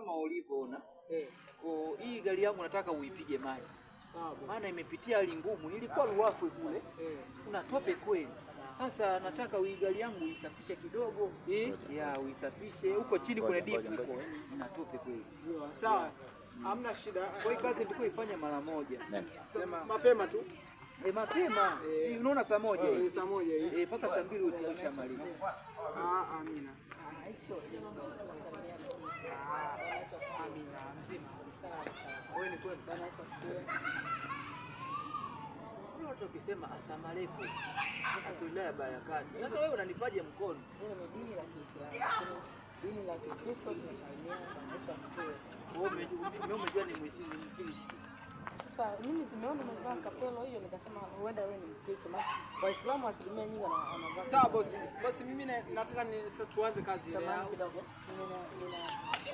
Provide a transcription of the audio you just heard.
Kama ulivyoona Eh, kwa hii gari yangu nataka uipige maji, sawa bosi. maana imepitia hali ngumu. Nilikuwa Ruafwe kule, kuna tope kweli. Sasa nataka hii gari yangu uisafishe kidogo, Hii? Ya uisafishe huko chini, kuna difu huko, ina tope kweli. Sawa. Hamna shida. Kwa hiyo kazi ndiko ifanye mara moja, Sema mapema tu. E, mapema si unaona saa 1 hii. 1:00 hii. Eh, mpaka 2:00 utashamaliza. Ah, amina. Amina mzima. Wewe ni kweli. Kuna watu wakisema asalamu alaykum. Sasa tulaya barakati. Sasa wewe unanipaje mkono? Hilo ni dini la Kiislamu, lakini dini la Kikristo tunasalimia Bwana Yesu asifiwe. Wewe umejua ni Muislamu ni Mkristo. Sasa mimi nimeona umevaa kapelo hiyo, nikasema huenda wewe ni Mkristo, maana Waislamu asilimia nyingi wanavaa. Sawa bosi. Bosi, mimi nataka ni sasa tuanze kazi ile. Samahani kidogo, nina